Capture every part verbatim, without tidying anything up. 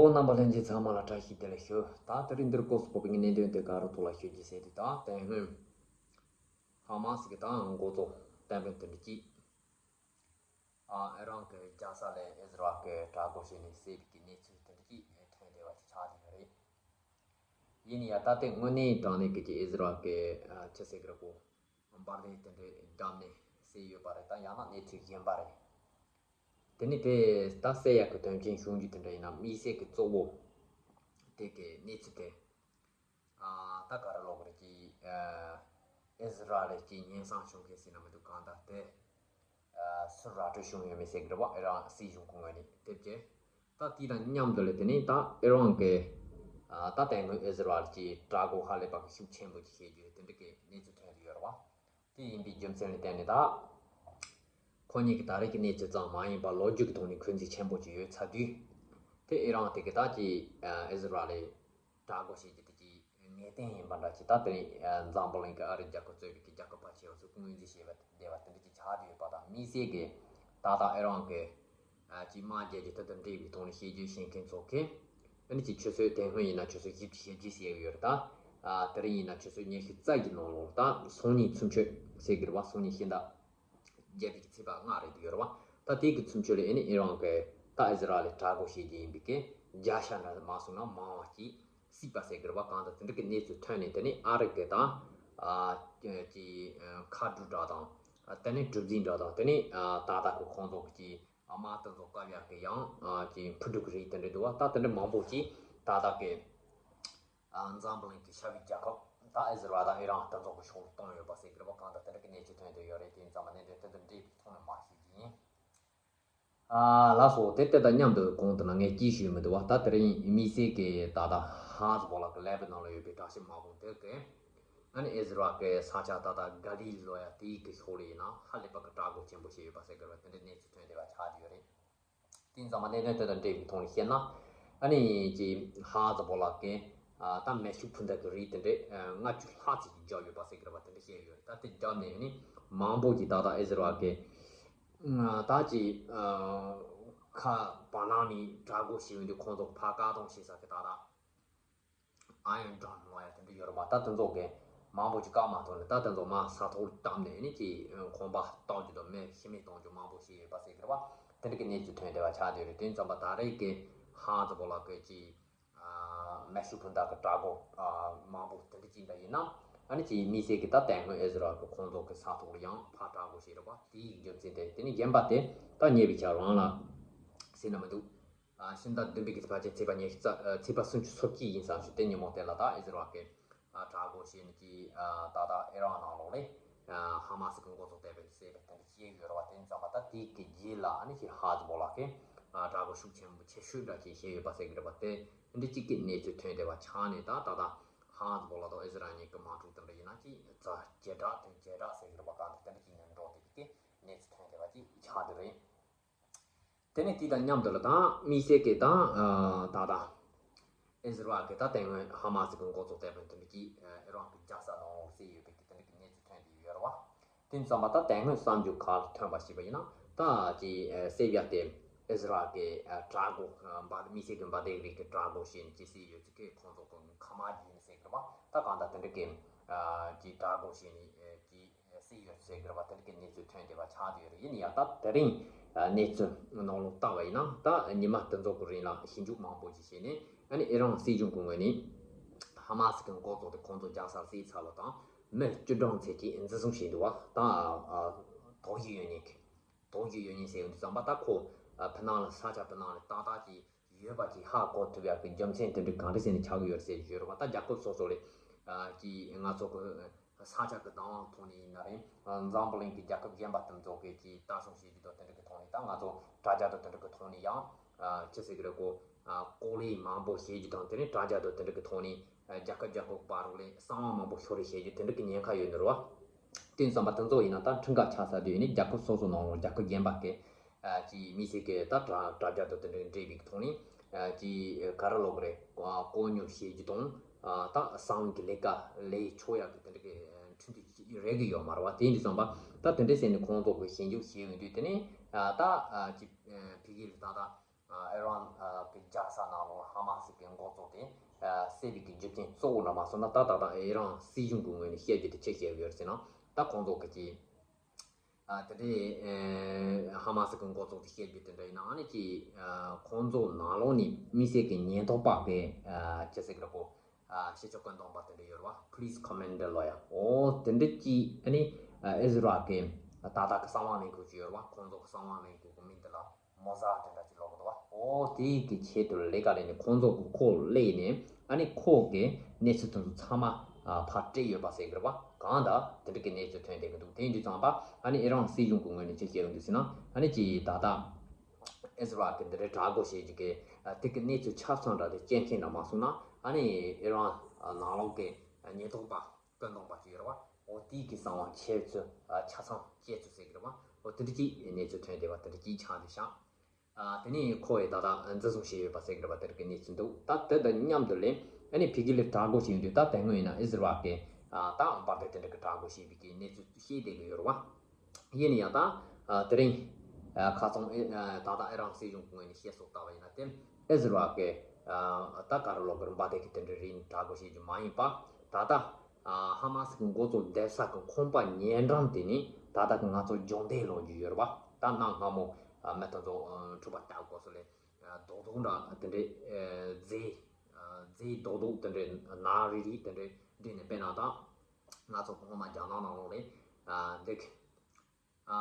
རྣམ་པ་ལྷན་རྒྱས་ཚང་མ་ལ་བཀྲ་ཤིས་བདེ་ལེགས་ཞུ། ད་དེ་རིང་འདིར་སྐོར་སུ་བབས་པའི་གནད་དོན་དེ་ག་རུ་ཐོག་ལ་ཞུ་རྒྱུ་ཟེར་དུས། ད་དེ་སྔོན་ཧ་མ་སི་གི་ད་འགོ་གཙོ་བསྟན་པའི་དོན་གཅིག་ཨ་ཨི་རན་གྱི་རྒྱལ་ས་ལ་ཨི་ཟི་རལ་གྱི་དྲག་རྒོལ་བྱས་ནས་བསད་པའི་གི་གནས་ཚུལ་དེ་འདྲ་ཅིག་ཐོན་བསྡད་པ་ཅིག་ཆགས་བསྡད་ཡོད་རེད། ཡིན་ཡང་ད་ལྟའི་དངོས་གནས་དྲང་གནས་ཀྱི་ཀྱི་ཨི་ཟི་རལ་གྱི་ཨ་ཅི་ཟེར་གི་རེད་གོ། འབར་མདེལ་དེ་འདྲ་བརྒྱབ་ནས་བསད་ཡོད་པ་རེད། ད་ཡང་ན་གནས་ཚུལ་གཞན་པ་རེད། དེ་ནས་དེ་ད་བསད་ཡག་གི་དོན་རྐྱེན་བྱུང་རྒྱུ་དེ་འདྲ་ཡིན་ན། དམིགས་བསལ་གྱི་གཙོ་བོ་དེ་གི་གནས་ཚུལ་དེ། ཨ་ད་ག་རེ་ལབ་དགོས་རེད། ཀྱི་ཨ་ཨི་ཟི་རལ་གྱི་ཉེན་སྲུང་ཆུང་མཁན་ཟེར་ན་མི་འདུག་གང་ལྟར་དེ་ཨ་སུ་ར་སྤྲོད་བྱུང་ཡོད་མེད་ཟེར་གི་རེད་བ། ཨི་རན་སྲིད་གཞུང་གི་ངོས་ནས་དེབ་ཀྱི། ད་དེ་དང་མཉམ་དུ་ལས་དེ་ནས་ད་ཨི་རན་གྱི་ཨ་ད་དེ་སྔོན་ཨི་ཟི་རལ་གྱི་དྲག་རྒོལ་ཧ་ལས་པ་གི་ཤུགས་ཆེན་པོ་ཅིག་བྱེད་རྒྱུ་དེ་འདྲ་གི་གནས་ཚུལ་ཐོན་གྱི་ཡོད་རེད་བ། དེ་ཡིན་པའི་རྒྱུ་མཚན་ལ་བརྟེན་ནས་ད་ཁོ་གཉིས་ཀྱི་ད་རེས་ཀྱི་གནས་ཚུལ་ཙམ་མ་ཡིན་པར་ལོ་རྒྱུས་ཀྱི་ཐོག་ནས་འཁོན་འཛིན་ཆེན་པོ་ཅིག་ཡོད་ཚར་དུས། དེ་ཨི་རན་དེ་གི་ད་ཀྱི་ཨ་ཨི་ཟི་རལ་ལ་དྲག་རྒོལ་བྱེད་རྒྱུ་དེ་ཀྱི་ངེས་གཏན་ཡིན་པ་འདྲ་ཅིག་ད་དེ་རིང་ཨ་འཛམ་བུ་གླིང་གི་ཨ་རི་རྒྱལ་ཁབ་གཙོས་པའི་གི་རྒྱལ་ཁབ་ཕལ་ཆེ་བ་ཚོས་ངོས་འཛིན་བྱས་པ་བསྡད་པ་དེ་འདྲ་ཅིག་ཆགས་བསྡད་ཡོད་པ་དང་། དམིགས་བསལ་གྱི་ད་ལྟ་ཨི་རན་གྱི་ཨ་ཅིག་དམག་རྒྱག་རྒྱུ་དེ་དང་འབྲེལ་བའི་ཐོག་ནས་བཤད་རྒྱུ་བཤད་མཁན་ཚོ་གིས། ཨ་ནི་ཅིག་ཆུ་ཚོད་དེ་སྔོན་ཡིན་ན་ཆུ་ཚོད་བཞི་བཅུ་ཞེ་བརྒྱད་ཟེར་གྱི་ཡོད་རེད། ད་ཨ་དེ་རིང་ཡིན་ན་ཆུ་ཚོད་ཉི་ཤུ་རྩ་བརྒྱད་ནང་ལོགས་ད་སང་ཉིན་ཚུན་ཆོད་ཟེར་གྱི་རེད་བ། སང་ཉིན་ཕྱི་ཟླ་བརྒྱད་པའི་ཚེས་པ་ལྔ་རེད་འདུག་ཡོད་རེད་བ། ད་དེ་གི་ཚུན་ཆོད་ལ་ཨ་ནི་ཨི་རན་གྱི་ད་ཨི་ཟི་རལ་ལ་དྲག་རྒོལ་བྱེད་རྒྱུ་ཡིན་པའི་གི་བརྒྱ་ཆ་འདྲ་མ་སོང་ན་མང་བ་ཅིག་བསད་པ་ཟེར་གྱི་རེད་བ། གང་ལྟར་དེ་འདྲ་གི་གནས་ཚུལ་ཐོན་ནས་དེ་ནས་ཨ་རི་གི་ད་ཨ་ཅིག་མཁའ་འགྲུལ་འདྲ་དང་། དེ་ནས་གྲུ་གཟིངས་འདྲ་དང་། དེ་ནས་ཨ་ད་ལྟ་གི་ཁོང་ཚོ་གི་དམག་དེ་ཚོ་བཀབ་ཡག་གི་ཡང་ཨ་ཅིག་འཕུར་གྲུ་གི་རིགས་དེ་འདྲ་འདུག་བ། ད་དེ་འདྲ་མང་པོ་ཅིག་ད་ལྟ་གི་ཨ་འཛམ་བུ་གླིང་གི་ཤར་བའི་རྒྱལ་ཁབ་ད་ཨི་ཟི་རལ་དང་ཨི་རན་དེ་ཚོ་གི་ཕྱོགས་ལ་བཏང་ཡོད་པ་ཟེར་གྱི་རེད་བ། གང་ལྟར་དེ་འདྲ་གི་གནས་ཚུལ་ཐོན་བསྡད་ཡོད་རེད། དེ་ཡིན་ཙང་མ་གནད་དོན་དེ་དང་འབྲེལ་བའི་ཐོག་ནས་མར་ཞུ་རྒྱུ་ཡིན། ཨ་ལགས་སོ། དེ་ལྟ་དང་མཉམ་དུ་གོང་དུ་ན་ངས་ཅིག་ཞུས་མི་འདུག་བ། ད་དེ་རིང་དམིགས་བསལ་གྱི་ད་ལྟ་ཧ་ཟི་བོ་ལ་གི་ལེ་བྷ་ནོན་ལ་ཡོད་པའི་དྲག་ཤོས་དམག་དཔུང་དེ་གིས་ཨ་ནི་ཨི་ཟི་རལ་གྱི་ས་ཆ་ད་ལྟ་ག་ལི་ལི་ལོ་ཡ་དེའི་གི་ཕྱོགས་ལ་ཡིན་ན་ཧ་ལས་པ་གི་དྲག་རྒོལ་ཆེན་པོ་བྱས་ཡོད་པ་ཟེར་གྱི་རེད་བ། དེ་འདྲའི་གནས་ཚུལ་ཐོན་བསྡད་པ་ཆགས་བསྡད་ཡོད་རེད། དེ་ཡིན་ཙང་མ་གནད་དོན་དེ་དང་འབྲེལ་བའི་ཐོག་ནས་བཤད་ན། ཨ་ནི་ཅིག་ཧ་ཟི་བོ་ལ་གི་ཨ་ད་མེ་ཤུགས་འཕུར་མདའ་གི་རིགས་དེ་འདྲས་ཨ་ལྔ་བཅུ་ལྷག་ཙམ་བརྒྱབ་ཡོད་པ་ཟེར་གྱི་རེད་བ། དེ་འདྲ་བཤད་ཡོད་རེད། ད་དེ་བརྒྱབ་ནས་ཨ་ནི་མང་པོ་ཅིག་ད་ལྟ་ཨི་ཟི་རལ་གི་ཨ་ད་ཅིག་ཨ་ཁ་བར་སྣང་ནས་དྲག་རྒོལ་བྱེད་ཡོང་དུས་ཁོང་ཚོ་ཕར་བཀག་སྡོམ་བྱེད་ས་གི་ད་ལྟ་ཨ་ཡོན་ཌོམ་ལབ་ཡ་དེ་འདྲ་ཡོད་རེད་པ། ད་དེ་ཚོ་གི་མང་པོ་ཅིག་བཀག་མ་ཐུབ་ནས་ད་དེ་ཚོ་མར་ས་ཐོག་ལ་བཏབ་ནས་ཨ་ནི་ཅིག་ཁང་པ་གཏོར་རྒྱུ་དང་མི་ཤི་རྨས་གཏོང་རྒྱུ་མང་པོ་བྱས་ཡོད་པ་ཟེར་གྱི་རེད་བ། དེ་འདྲ་གི་གནས་ཚུལ་ཐོན་བསྡད་པ་ཆགས་བསྡད་ཡོད་རེད། དེ་ཙམ་པ་ད་རེས་ཀྱི་ཧ་ཟི་བོ་ལ་གི་ཅིག་ཨ་མེ་ཤུགས་འཕུར་མདའ་གི་དྲག་རྒོལ་ཨ་མང་པོ་དེ་འདྲ་ཅིག་འདྲ་ཡིན་ན། ཨ་ནི་ཅིག་དམིགས་བསལ་གྱི་ད་དེ་སྔོན་ཨི་ཟི་རལ་གི་ཁོང་ཚོ་གི་ས་ཐོག་ལ་ཡང་ཕར་དྲག་རྒོལ་བྱས་རེད་བ། དེའི་རྒྱུ་མཚན་དེ། དེ་ནས་གཞན་པ་དེ་ད་ཉེ་བའི་ཆར་རང་ལ་ཟེར་ན་མི་འདུག་ཨ་ཕྱི་ཟླ་བདུན་པའི་གི་ཕལ་ཆེར་ཚེས་པ་ཉི་ཤུ་རྩ་ཨ་ཚེས་པ་སུམ་ཅུ་སོ་གཅིག་ཡིན་བསམ་ཞིག་དེ་ཉིན་མོ་དེ་ལ་ད་ཨི་ཟི་རལ་གྱི་ཨ་དྲག་རྒོལ་བྱས་ནས་ཀྱི་ཨ་ད་ལྟ་ཨི་རན་ནང་ལོགས་ལ་ཨ་ཧ་མ་སི་གི་འགོ་གཙོ་དེ་བས་བསད་པའི་དེ་འདྲ་བྱས་ཡོད་རེད་བ། དེ་ཡིན་ཙང་མ་ད་དེའི་གི་རྗེས་ལ་ཨ་ནི་ཀྱི་ཧ་ཟི་བོ་ལ་གི་ཨ་དྲག་རྒོལ་ཤུགས་ཆེན་པོ་ཆེ་ཤོས་འདྲ་ཅིག་བྱས་ཡོད་པ་ཟེར་གི་རེད་བ། དེ་འདྲ་གཅིག་གི་གནས་ཚུལ་ཐོན་བསྡད་པ་ཆགས་ནས་ད་ད་ལྟ་ཧ་ཟི་བོ་ལ་དང་ཨི་ཟི་རལ་གཉིས་ཀྱི་དམག་འཁྲུག་དེ་འདྲ་ཡིན་ན་ཅིག་ཛ་ཇེ་དྲག་དང་ཇེ་དྲག་ཟེར་གི་རེད་བ། གང་ལྟར་དེ་འདྲ་ཅིག་ནས་འགྲོ་བསྡད་པའི་གི་གནས་ཚུལ་ཐོན་བསྡད་པ་ཅིག་ཆགས་བསྡད་རེད། དེ་ནས་དེ་དང་མཉམ་དུ་ལ་ད་དམིགས་བསལ་གྱི་ད་ཨ་ད་ད་ཨི་ཟི་རལ་གྱི་ད་དེ་སྔོན་ཧ་མ་སི་གི་འགོ་གཙོ་དེ་བས་དེ་འདྲ་གི་ཨི་རན་གྱི་རྒྱལ་ས་ནང་ལོགས་བསད་ཡོད་པའི་གི་དེ་འདྲ་གི་གནས་ཚུལ་ཐོན་བསྡད་ཡོད་རེད་བ། དེ་ཙམ་པ་ད་དེ་སྔོན་གསར་འགྱུར་ཁག་ལ་ཐོན་པ་ཞིག་པ་ཡིན་ན། ད་ཅི་ཨ་སེར་བྱེས་དེ་ཨི་ཟི་རལ་གྱི་ཨ་དྲག་རྒོལ་ཨ་འབར་དམིགས་བསལ་གྱི་འབར་མདེལ་རིགས་ཀྱི་དྲག་རྒོལ་བྱས་ནས་ཅི་བསད་ཡོད་ཚུལ་གྱི་ཁོང་ཚོ་གི་མཁའ་དམག་བརྒྱུད་ནས་ཟེར་གི་རེད་བ། ད་གང་ལྟར་དེ་འདྲ་གི་ཨ་ཅི་དྲག་རྒོལ་བྱས་ནས་ཨ་ཅི་བསད་ཡོད་ཟེར་གི་རེད་བ། དེ་འདྲ་གི་གནས་ཚུལ་ཐོན་བསྡད་པ་ཆགས་བསྡད་ཡོད་རེད། ཡིན་ཡང་ད་དེ་རིང་ཨ་གནས་ཚུལ་ནང་ལོགས་བལྟ་བ་ཡིན་ན། ད་ཉི་མ་དེ་ཚོ་གི་རིང་ལ་ཞིབ་འཇུག་མང་པོ་ཞིག་བྱས་ནས་ཨ་ནི་ཨི་རན་སྲིད་གཞུང་གི་ངོས་ནས་ཧ་མ་སི་གི་འགོ་གཙོ་དེ་ཁོང་ཚོ་རྒྱལ་སར་བསད་ཚར་བ་དང་། མི་བཅུ་གྲངས་ཙམ་གྱིས་འཛིན་བཟུང་བྱས་འདུག་བ། ད་ཨ་དོགས་གཞི་ཡོད་མཁན་གྱི་དོགས་གཞི་ཡོད་མཁན་ཟེར་ཡོང་དུས་ཙམ་པ། ད་ཁོ་ཨ་ཕྱི་ནང་ལ་ས་ཆ་ཕྱི་ནང་ལ་ཏག་ཏག་ཅིག་ཡོད་པ་ཅིག་ཧ་གོ་ཐུབ་ཡག་གི་རྒྱུ་མཚན་དེ་འདྲ་གང་འདྲ་ཟེར་ནས་ཆགས་ཀྱི་ཡོད་ཟེར་བརྗོད་རོགས་པ། ད་རྒྱལ་ཁབ་སོ་སོ་ལས་ཨ་ཅིག་ང་ཚོ་གི་ས་ཆ་གི་བདག་དབང་ཐོག་ནས་ཡིན་ན་རེད། ཨ་འཛམ་བུ་གླིང་གི་རྒྱལ་ཁབ་གཞན་པ་དེ་ཚོ་གི་ཅིག་ལྟ་སྲུང་བྱེད་རྒྱུ་དང་དེ་འདྲ་གི་ཐོག་ནས། ད་ང་ཚོ་དྲ་རྒྱ་དང་དེ་འདྲ་གི་ཐོག་ནས་ཡང་ཨ་ཅི་ཟེར་གི་རེད་གོ། ཨ་ལྐོག་ལས་མང་པོ་བྱེད་རྒྱུ་དང་། དེ་ནས་དྲ་རྒྱ་དང་དེ་འདྲ་གི་ཐོག་ནས་ཨ་རྒྱལ་ཁབ་རྒྱལ་ཁབ་བར་ལ་གསང་བ་མང་པོ་ཤོར་རེ་བྱེད་རྒྱུ་དེ་འདྲ་གི་ཉེན་ཁ་ཡོད་ནི་རེད་བ། དེ་ཙམ་པ་དེ་ཚོ་ཡིན་ན་ད་ཁྲིམས་ཁ་ཆགས་ཚར་དུས་ནི་རྒྱལ་ཁབ་སོ་སོ་ནང་ལོགས་རྒྱལ་ཁབ་གཞན་པ་གི་ཨ་ཅིག་དམིགས་བསལ་གྱི་ད་དྲ་དྲ་རྒྱ་དང་དེ་འདྲ་འབྲེལ་བའི་ཐོག་ནས་ཨ་ཅིག་ག་རེ་ལབ་དགོས་རེད། ཨ་བཀོལ་སྤྱོད་བྱེད་རྒྱུ་དང་། ཨ་ད་གསང་བའི་གི་ལས་ཀ་ལས་ཆོག་ཡག་གི་དེ་འདྲ་གི་ཁྲིམས་དེ་རེག་གི་ཡོད་མ་རེད་བ། དེ་ཡིན་དུས་ཙམ་པ་ད་དེ་འདྲ་ཟེར་ནས་ཁོང་ཚོ་གི་ཞིབ་འཇུག་བྱེད་ཡོང་དུས། དེ་ནས་ཨ་ད་ཨ་ཅིག་ཨ་ཕ་གི་ལ་ད་ད། ཨ་ཨི་རན་ཨ་གི་རྒྱལ་ས་ནང་ལོགས་ཧ་མ་སི་གི་འགོ་གཙོ་དེ་ཨ་བསད་པའི་གི་རྒྱུ་རྐྱེན་གཙོ་བོ་འདྲ་མ་སོང་ན། ད་ད་ལྟ་ཨི་རན་སྲིད་གཞུང་གི་ངོས་ནས་བཤད་རྒྱུ་དེ་ཆི་བཤད་ཡོད་ཟེར་ན། ད་ཁོང་ཚོ་གི་ཅི་ཨ་དེ་འདྲའི་ཨེ་ཧ་མ་སི་གི་འགོ་གཙོ་དེ་བཤད་རྒྱུ་དེ་འདྲ་ཡིན་ན། ཨ་ནི་ཅི་ཨ་ཁོང་ཚོ་ནང་ལོགས་ནས་དམིགས་བསལ་གྱི་ཉེན་རྟོག་པ་གི་ཨ་ཅི་ཟེར་གི་རེད་གོ། ཨ་སྤྱི་ཁྱབ་བཀོད་འདོམས་པ་དེ་འདྲ་ཡོད་རེད་བ། Police Commander ལོ་ཡ། ཨོ་དེ་འདྲ་ཅིག་ཨ་ནི་ཨ་ཨི་ཟི་རལ་གི་ད་ལྟ་གི་གསང་བ་ལྷན་ཁང་ཅིག་ཡོད་རེད་བ། ཁོང་ཚོ་གི་གསང་བ་ལྷན་ཁང་གི་མིང་དེ་ལ་མོ་ཟ་དེ་འདྲ་ཅིག་ལབ་གི་འདུག་བ། ཨོ་དེའི་གི་ཆེད་དུ་ལས་ཀ་ལས་ནས་ཁོང་ཚོ་གི་ཁོ་སླེབས་ནས་ཨ་ནི་ཁོ་གི་གནས་ཚུལ་དེ་ཚོ་ཚང་མ་ཨ་ཕར་སྤྲད་ཡོད་པ་ཟེར་གི་རེད་བ། གང་ལྟར་དེ་འདྲ་གི་གནས་ཚུལ་ཐོན་བསྡད་གི་འདུག་དེ་ཡིན་དུས་ཙམ་པ་ཨ་ནི་ཨི་རན་སྲིད་གཞུང་གི་ངོས་ནས་ཅི་བཤད་ཡོང་འདུག་ཟེར་ན། ཨ་ནི་ཅི་ད་ལྟ་ཨི་ཟི་རལ་གི་འདི་འདྲའི་དྲག་རྒོལ་བྱེད་རྒྱུ་གི་ཨ་དེ་གི་གནས་ཚུལ་ཆ་ཚང་འདྲ་དེ་སྐྱེལ་མཁན་འདྲ་མ་སོང་ན། ཨ་ནི་ཨི་རན་ནང་ལོགས་གི་ཉེན་རྟོག་པ་བཀོད་འདོམས་པ་ཅིག་ཡོད་རེད་བ། འོ་དེའི་གི་གསང་བ་ཁྱེར་ཚུལ་ཨ་ཆ་ཚང་བཅད་ཚུལ་ཟེར་གི་རེད་བ། འོ་དེ་འདྲ་ཅིག་གནས་ཚུལ་ཐོན་བསྡད་པ་དེ་འདྲ་ཅིག་ཆགས་བསྡད་ཤག་ཨ་དེ་ནས་ཁོ་ཡི་ད་ལྟ་འཛིན་བཟུང་བྱས་ཡོད་པ་ཟེར་གི་རེད་བ། དེ་འདྲ་གི་གནས་ཚུལ་འདུག་ད་དེ་དང་མཉམ་དུ་ལས་ཨ་ནི་ཕ་གི་ལ་དྲག་རྒོལ་བྱས་ཡོང་དུས་ད་དེ་སྔོན་ཡིན་ན་ཨི་ཟི་རལ་གི་ཨ་ད་འབར་མདེལ་དེ་འདྲ་གི་དྲག་རྒོལ་བྱས་པའི་གི་གནས་ཚུལ་བཤད་བསྡད་གི་ཡོད་རེད་བ། ཡིན་ན་ཡང་ད་ཨ་དེ་རིང་ཨ་ཁ་སང་ཨེ་ཨ་ད་ལྟ་ཨི་རན་སྲིད་གཞུང་གི་ངོས་ནས་བཤད་སྲོལ་ལྟ་བ་ཡིན་ན། དེ་ཨི་ཟི་རལ་གི་ཨ་ད་ག་རེ་ལབ་དགོས་རེད། འབར་མདེལ་གི་དེ་འདྲ་རིགས་དྲག་རྒོལ་བྱེད་རྒྱུ་མ་ཡིན་པ། ད་ལྟ་ཨ་ཧ་མ་སི་གི་འགོ་གཙོ་བསྡད་ས་གི་ཁང་པ་ཉེ་འགྲམ་དེ་ནས་ད་ལྟ་གི་ང་ཚོ་སྦྱོང་བརྡར་སློང་རྒྱུ་ཡོད་རེད་བ། ད་གནའ་སྔ་མོ་ཨ་མི་དེ་ཚོ་ཨ་འཁྲུག་པ་རྒྱག་སྐབས་སུ་ལས་ཨ་རྡོག་རྡོག་འདྲ་དེ་འདྲའི་ཨ་རྫས་ཨ་རྫས་རྡོག་རྡོག་དེ་འདྲའི་ནག་རིལ་རིལ་དེ་འདྲའི་བསྒྲིལ་ནས། དཔེར་ན་ད་ང་ཚོ་སྔོན་མ་རྒྱ་ནག་ནང་ལོགས་ལས་ཨ་འདི་གི་ཨ་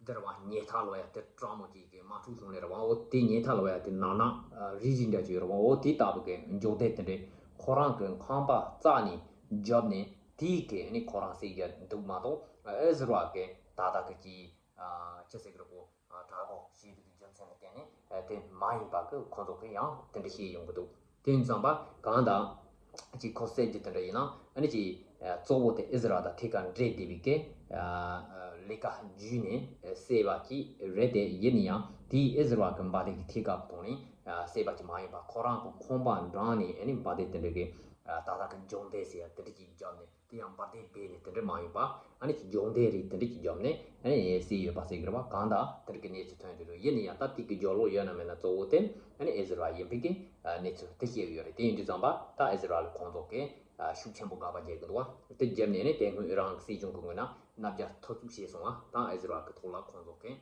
འདིར་བ་ཉལ་ཐ་ལོ་ཡ་དེ་གྲང་མོ་ཅིག་གི་དམག་འཁྲུག་བྱུང་ལེ་ར་བ། འོ་དེ་ཉལ་ཐ་ལོ་ཡ་དེ་ནག་ནག་ཨ་རིལ་རིལ་འདྲ་ཅིག་ཡོད་ར་བ། འོ་དེ་ལྟ་བུ་གི་སྦྱོང་བརྡར་དེ་འདྲའི་ཁོ་རང་གི་ཁང་པ་རྩ་ནས་རྒྱབ་ནས་དེའི་གི་ནི་ཁོ་རང་སྲིད་རྒྱ་འདུག་མ་གཏོགས། ཨེ་ཟེར་བ་གི་ད་ལྟ་གི་ཅི་ཨ་ཅི་ཟེར་གི་རེད་གོ། ཨ་དྲག་པོ་ཞེས་པའི་གི་རྒྱུ་མཚན་ལ་བརྟེན་ནས་ཨ་དེ་མ་ཡིན་པ་གི་ཁོང་ཚོ་གི་ཡང་དེ་འདྲ་བཤད་ཡོང་གི་འདུག་དེ་ཡིན་ཙང་པ་གང་ལྟར་ཅིག་ཁོ་གསལ་རྒྱུ་དེ་འདྲ་ཡིན་ན། ཨ་ནི་ཅིག་ཨ་གཙོ་བོ་དེ་ཨི་ཟི་རལ་དང་ཐད་ཀར་འབྲེལ་བསྡད་པའི་གི་ཨ་ལས་ཀ་བརྒྱུད་ནས་བསད་པ་ཅིག་རེད་དེ། ཡིན་ན་ཡང་དེའི་ཨི་ཟི་རལ་གི་འབར་མདེལ་གི་ཐད་ཀར་ཐོག་ནས་ཨ་བསད་པ་ཅིག་མ་ཡིན་པ། ཁོ་རང་གི་ཁང་པ་འགྲམ་ནས་ཨ་ནི་འབར་མདེལ་དེ་འདྲ་གི་ཨ་ད་ལྟ་གི་སྦྱོང་བརྡར་ཟེར་ཡ་དེ་འདྲ་ཅིག་བརྒྱབ་ནས། དེ་ཡང་འབར་མདེལ་སྦས་ནས་དེ་འདྲ་མ་ཡིན་པ། ཨ་ནི་སྦྱོང་བརྡར་རིགས་དེ་འདྲ་ཅིག་བརྒྱབ་ནས་ཨ་ནི་བསད་ཡོད་པ་ཟེར་གི་རེད་བ། གང་ལྟར་དེ་འདྲ་གི་གནས་ཚུལ་ཐོན་འདུག་རེད། ཡིན་ན་ཡང་ད་དེ་གི་རྒྱབ་ལོགས་ཡོད་ན་མེད་ན་གཙོ་བོ་དེ་ཨ་ནི་ཨི་ཟི་རལ་ཡིན་པའི་གི་ཨ་གནས་ཚུལ་དེ་བཤད་ཡོད་རེད། དེ་ཡིན་དུས་ཙམ་པ་ད་ཨི་ཟི་རལ་ཁོང་ཚོ་གི་ཨ་ཤུགས་ཆེན་པོ་དགག་པ་རྒྱག་གི་འདུག་བ། དེ་བརྒྱབ་ནས་ནི་དེ་སྔོན་ཨི་རན་གི་སྲིད་གཞུང་གི་ངོས་ན་མནའ་བཅད་མཐའ་གཅོད་བྱས་སོང་བ། ད་ཨི་ཟི་རལ་གི་ཐོག་ལ་ཁོང་ཚོ་གི་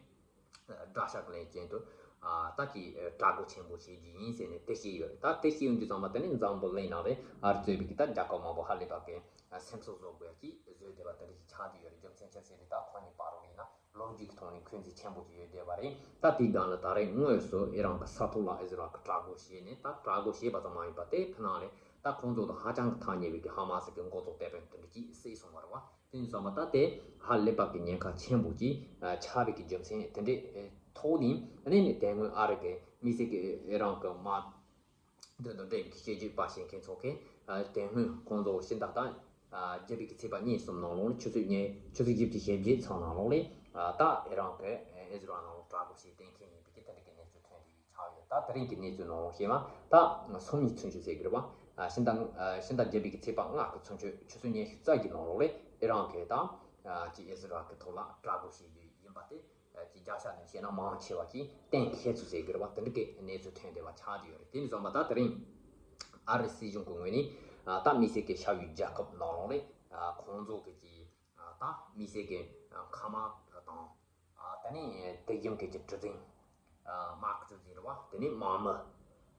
དགྲ་ཤ་གི་ལན་རྐྱེན་དུ་ཨ་ད་ཀྱི་དྲག་རྒོལ་ཆེན་པོ་བྱེད་རྒྱུ་ཡིན་ཟེར་ནས་དེ་བཤད་ཡོད་རེད། ད་དེ་བཤད་ཡོང་དུས་ཙམ་པ་དེ་ནི་འཛམ་བུ་གླིང་ནང་ལས་ཨ་རི་གཙོས་པའི་གི་ད་རྒྱལ་ཁབ་མང་པོ་ཧ་ལས་པ་གི་ཨ་སེམས་གསོ་བཟོ་དགོས་ཀྱི་བཟོས་བསྡད་པ་དེ་འདྲ་ཞིག་ཆགས་བསྡད་ཡོད་རེད། རྒྱུ་མཚན་ཅི་ཟེར་ན་ད་ཁོང་གཉིས་བར་རུ་ཡིན་ན་ལོ་རྒྱུས་ཀྱི་ཐོག་ནས་འཁོན་འཛིན་ཆེན་པོ་ཅིག་ཡོད་བསྡད་པ་རེད། ད་དེའི་སྒང་ལ་ད་རེས་དངོས་སུ་ཨི་རན་གི་ས་ཐོག་ལ་ཨི་ཟི་རལ་གི་དྲག་རྒོལ་བྱས་ནས། ད་དྲག་རྒོལ་བྱས་པ་ཙམ་མ་ཡིན་པ་དེ་ཕི་ནང་ལས་ད་ཁོང་ཚོ་དང་ཧ་ཅང་གི་ཐག་ཉེ་བའི་གི་ཧ་མ་སི་གི་འགོ་གཙོ་དེ་བས་དེ་འདྲ་ཅིག་བསད་སོང་བ་རེད་བ། དེ་ཡིན་ཙང་མ་ད་དེ་ཧ་ལས་པ་གི་ཉེན་ཁ་ཆེན་པོ་ཅིག་ཨ་ཆགས་པའི་གི་རྒྱུ་མཚན་དེ་འདྲའི་ཨེ་ཐོག་ནས། ཨ་ནི་ནི་དེ་སྔོན་ཨ་རི་གི་དམིགས་བསལ་གི་ཨི་རན་གི་དམག་འདི་དང་འབྲེལ་བའི་གི་དཔྱད་ཞིབ་པ་བྱེད་མཁན་ཚོ་གིས་ཨ་དེ་སྔོན་ཁོང་ཚོ་ཕྱི་ཟླ་ད་ཨ་བརྒྱད་པའི་གི་ཚེས་པ་གཉིས་གསུམ་ནང་ལོགས་ནས་ཆུ་ཚོད་ཉི་ཆུ་ཚོད་བཞི་བཅུ་ཞེ་བརྒྱད་ཙམ་ནང་ལོགས་ལས་ཨ་ད་ཨི་རན་གི་ཨེ་ཨི་ཟི་རལ་ནང་ལོགས་དྲག་རྒོལ་བྱེད་གཏན་འཁེལ་ཡིན་པའི་གི་དེ་འདྲ་གི་གནས་ཚུལ་ཐོན་བསྡད་ཡོད། ད་དེ་རིང་གི་གནས་ཚུལ་ནང་ལོགས་བཤད་ན་ད་སང་ཉིན་ཚུན་ཆད་ཟེར་གི་རེད་བ། ཨ་ཕྱི་ཟླ་ཨ་ཕྱི་ཟླ་བརྒྱད་པའི་གི་ཚེས་པ་ལྔ་གི་ཚུན་ཆད་ཆུ་ཚོད་ཉི་ཤུ་རྩ་གཅིག་གི་ནང་ལོགས་ལས་ཨི་རན་གི་ད་ཨ་ཅིག་ཨི་ཟི་རལ་གི་ཐོག་ལ་དྲག་རྒོལ་བྱེད་རྒྱུ་ཡིན་པ་དེ་ཨ་ཅིག་བརྒྱ་ཆ་ནས་བཤད་ན་མང་ཆེ་བ་ཅིག་གཏན་འཁེལ་ཚུལ་ཟེར་གི་རེད་བ། དེ་འདྲ་གི་གནས་ཚུལ་ཐོན་བསྡད་པ་ཆགས་བསྡད་ཡོད་རེད། དེ་ནས་བཟུང་མ་ད་དེ་རིང་ཨ་རི་སྲིད་གཞུང་གི་ངོས་ནས་ཨ་ད་དམིགས་བསལ་གི་ཤར་ཡུལ་རྒྱལ་ཁབ་ནང་ལོགས་ལས་ཨ་ཁོང་ཚོ་གི་ཅིག་ཨ་ད་དམིགས་བསལ་གི་ཨ་མཁའ་དམག་དང་། ཨ་ད་ནི་དེ་བཞིན་གྱི་ཀྱི་གྲུ་གཟིངས་ཨ་དམག་གི་གྲུ་གཟིངས་རེད་བ། དེ་ནི་དམག་མི།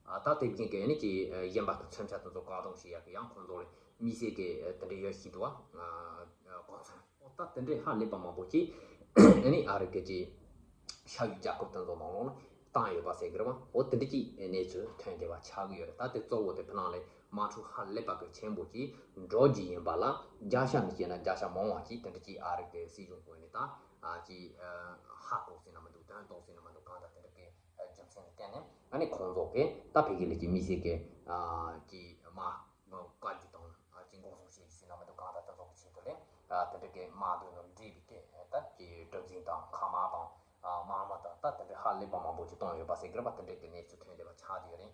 ཨ་ད་དེ་བཞིན་གྱི་ཨ་ནི་ཀྱི་ཨ་གཞན་པ་གི་མཚོན་ཆ་དེ་ཚོ་བཀག་སྡོམ་བྱེད་ཡག་གི་ཡང་ཁོང་ཚོ་ལ་དམིགས་བསལ་གྱི་ཨ་དེ་འདྲ་ཡོད་བཞིན་དུ་བ། ཨ་གོ་མཚོན། འོ་ད་དེ་འདྲའི་ཧ་ལས་པ་མང་པོ་ཅིག་ཨ་ནི་ཨ་རི་གི་ཀྱི་ཤར་ཡུལ་རྒྱལ་ཁབ་དེ་ཚོ་ནང་ལོགས་ལ་བཏང་ཡོད་པ་ཟེར་གི་རེད་བ། འོ་དེ་འདྲ་ཅིག་གནས་ཚུལ་ཐོན་བསྡད་པ་ཆགས་ཀྱི་ཡོད་རེད། ད་དེ་གཙོ་བོ་དེ་ཕི་ནང་ལ་དམག་འཁྲུག་ཧ་ལས་པ་གི་ཆེན་པོ་ཅིག་འགྲོ་རྒྱུ་ཡིན་པ་ལ་བརྒྱ་ཆ་ནས་བཤད་ན་བརྒྱ་ཆ་མང་བ་ཅིག་དེ་འདྲ་ཅིག་ཨ་རི་གི་སྲིད་གཞུང་ངོས་ནས་ད་ཨ་ཅིག་ཨ་ཧ་གོ་ཟེར་ན་མི་འདུག་དོན་རྟོགས་ཟེར་ན་མི་འདུག་གང་ལྟར་དེ་འདྲ་གི་རྒྱུ་མཚན་ལ་བརྟེན་ནས་ཨ་ནི་ཁོང་ཚོ་གི་ད་ཕ་གི་ལ་ཅིག་དམིགས་བསལ་གི་ཨ་ཅིག་དམག་བཀའ་བརྒྱུད་དང་ཨ་ཅིག་འགོག་སྲུང་བྱེད་རྒྱུ་ཟེར་ན་མི་འདུག་གང་ལྟར་དེ་ཚོ་གི་ཆེད་དུ་ལས་ཨ་དེ་འདྲ་གི་དམག་དོན་དང་འབྲེལ་བའི་གི་ད་ཅིག་གྲུ་གཟིངས་དང་མཁའ་དམག་དང་། ཨ་དམག་མི་དང་ད་དེ་འདྲའི་ཧ་ལས་པ་མང་པོ་ཅིག་བཏང་ཡོད་པ་ཟེར་གི་རེད་པ། དེ་འདྲའི་གི་གནས་ཚུལ་ཐོན་བསྡད་པ་ཆགས་བསྡད་ཡོད་རེད།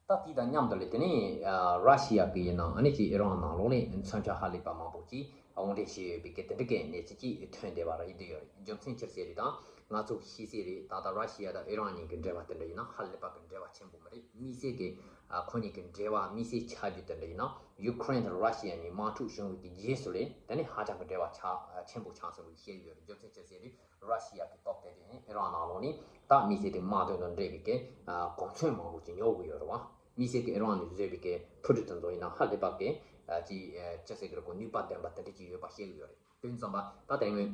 ད་དེ་དང་མཉམ་དུ་ལས་དེ་ནས་ཨ་ར་ཤི་ཡ་གི་ཡིན་ནའང་ཨ་ནི་ཅིག་ཨི་རན་ནང་ལོགས་ནས་མཚོན་ཆ་ཧ་ལས་པ་མང་པོ་ཅིག་དབོར་འདྲེན་བྱས་ཡོད་པའི་གི་དེ་འདྲའི་གི་གནས་ཚུལ་ཅིག་ཐོན་བསྡད་པ་རེད་བསྡད་ཡོད་རེད། རྒྱུ་མཚན་ཅི་ཟེར་རེད་དང་ ང་ཚོ་གིས་ཤེས་གསལ་རེད། ད་ལྟ་ར་ཤི་ཡ་དང་ཨི་རན་གཉིས་ཀྱི་འབྲེལ་བ་དེ་འདྲ་ཡིན་ན་ཧ་ལས་པ་གི་འབྲེལ་བ་ཆེན་པོ་མ་རེད། དམིགས་བསལ་གྱི་ཨ་ཁོ་གཉིས་ཀྱི་འབྲེལ་བ་དམིགས་བསལ་ཆགས་རྒྱུ་དེ་འདྲ་ཡིན་ན་ཡུ་ཁུ་རེན་དང་ར་ཤི་ཡ་གཉིས་དམག་འཁྲུག་བྱུང་བའི་གི་རྗེས་སུ་ལས་དེ་ནས་ཧ་ཅང་གི་འབྲེལ་བ་ཆགས་ཆེན་པོ་ཆགས་སོང་བའི་བཤད་ཡོད་རེད། རྒྱུ་མཚན་ཅི་ཟེར་ན་ར་ཤི་ཡ་གི་སྟོབས་དེ་དེ་ནས་ཨི་རན་ནང་ལོགས་ནས་ད་དམིགས་བསལ་དེ་དམག་དོན་དང་འབྲེལ་བའི་གི་ཨ་གོ་མཚོན་མང་པོ་ཅིག་ཉོ་དགོས་ཡོད་རེད་བ། དམིགས་བསལ་གྱི་ཨི་རན་ནས་བཟོས་པའི་གི་འཕུར་གྲུ་དེ་ཚོ་ཡིན་ན་ཧ་ལས་པ་གི་ཨ་ཅི་ཨ་ཅི་ཟེར་གི་རེད། ཁོ་ནུས་པ་ལྡན་པ་དེ་འདྲ་ཅིག་ཡོད་པ་བཤད་གི་ཡོད་རེད། དེ་ཙམ་པ་ད་དེ་སྔོན་